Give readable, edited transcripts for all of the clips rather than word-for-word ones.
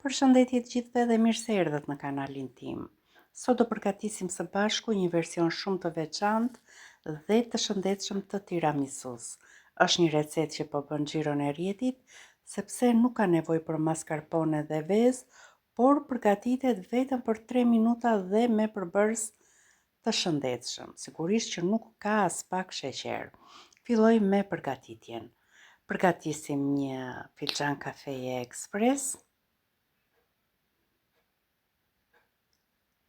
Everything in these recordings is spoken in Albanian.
Përshëndetje të gjithëve dhe mirë se erdhët në kanalin tim. Sot do përgatisim së bashku një version shumë të veçantë dhe të shëndetshëm të tiramisus. Është një recetë që po bën xhiron e rrjetit, sepse nuk ka nevojë për mascarpone dhe vezë, por përgatitet vetëm për 3 minuta dhe me përbërës të shëndetshëm, sigurisht që nuk ka aspak sheqer. Fillojmë me përgatitjen. Përgatisim një filxhan kafeje ekspres.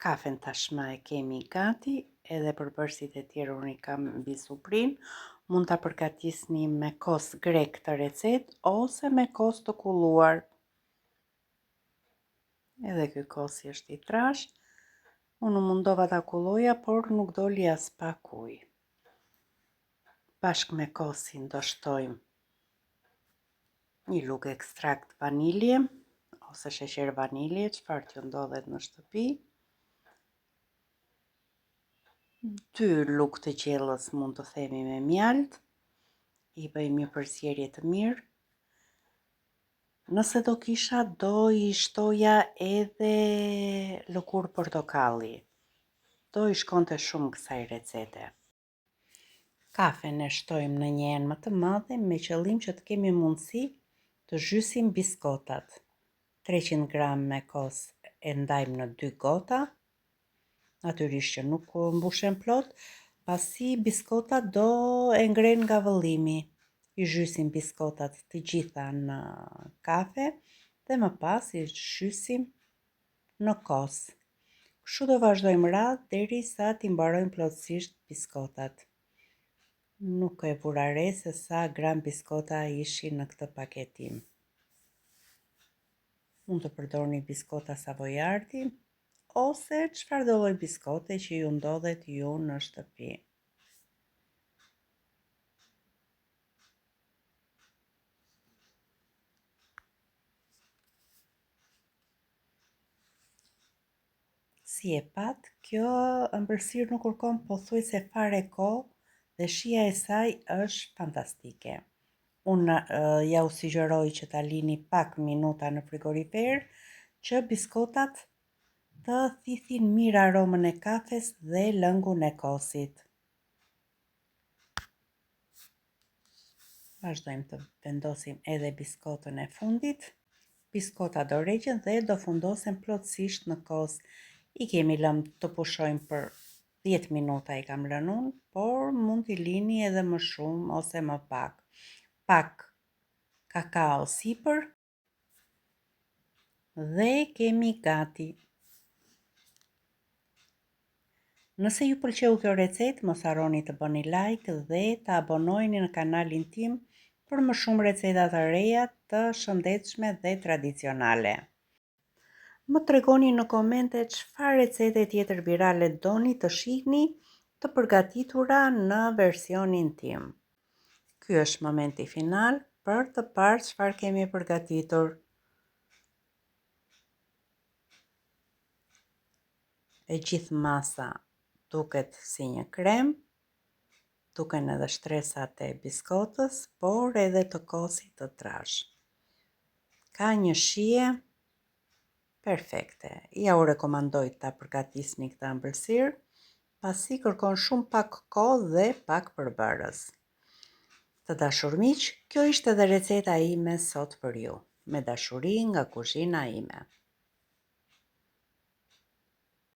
Kafen tashmë e kemi gati, edhe përbërësit e tjerë unë i kam mbi suprinë. Mund ta përgatisni me kos grek këtë recetë ose me kos të kulluar. Edhe ky kosi është i trashë. Unë u mundova ta kulloja, por nuk doli aspak ujë. Bashkë me kosin do shtojmë një lugë ekstrakt vanilje ose sheqer vanilje, çfarë t'ju ndodhet në shtëpi. Dy lugë të gjellës mund të themi me mjaltë. I bëjmë një përzierje të mirë. Nëse do kisha, do i shtoja edhe lëkurë portokalli. Do i shkonte shumë kësaj recete. Kafen e shtojmë në një enë më të madhe me qëllim që të kemi mundësi të zhysim biskotat. 300 gram me kos e ndajmë në dy gota. Natyrisht që nuk mbushen plot, pasi biskotat do e ngrenë nga vëllimi. I zhysim biskotat të gjitha në kafe dhe më pas i zhysim në kos. Kështu do vazhdojmë radhë derisa t'i mbarojmë plotësisht biskotat. Nuk e vura re se sa gram biskota ishin në këtë paketim. Mund të përdorni biskota savoiardi ose çfarëdo lloj biskote që ju ndodhet ju në shtëpi. Si e patë, kjo ëmbëlsirë nuk kërkon pothuajse fare kohë dhe shija e saj është fantastike. Unë ja u sugjeroj që ta lini pak minuta në frigorifer që biskotat të thithin mirë aromën e kafes dhe lëngun e kosit. Vazhdojmë të vendosim edhe biskotën e fundit. Biskotat do regjen dhe do fundosen plotësisht në kos. I kemi lënë të pushojnë për 10 minuta i kam lënë unë, por mund t'i lini edhe më shumë ose më pak. Pak kakao sipër dhe kemi gati. Nëse ju pëlqeu kjo recetë, mos harroni të bëni like dhe të abonoheni në kanalin tim për më shumë receta të reja të shëndetshme dhe tradicionale. Më tregoni në komente çfarë recete tjetër virale doni të shihni të përgatitura në versionin tim. Ky është momenti final për të parë çfarë kemi përgatitur. E gjithë masa duket si një krem, duken edhe shtresat e biskotës, por edhe të kosit të trashë. Ka një shije perfekte. Ja u rekomandoj ta përgatisni këtë ëmbëlsirë, pasi kërkon shumë pak kohë dhe pak përbërës. Të dashur miq, kjo ishte edhe receta ime sot për ju. Me dashuri nga kuzhina ime.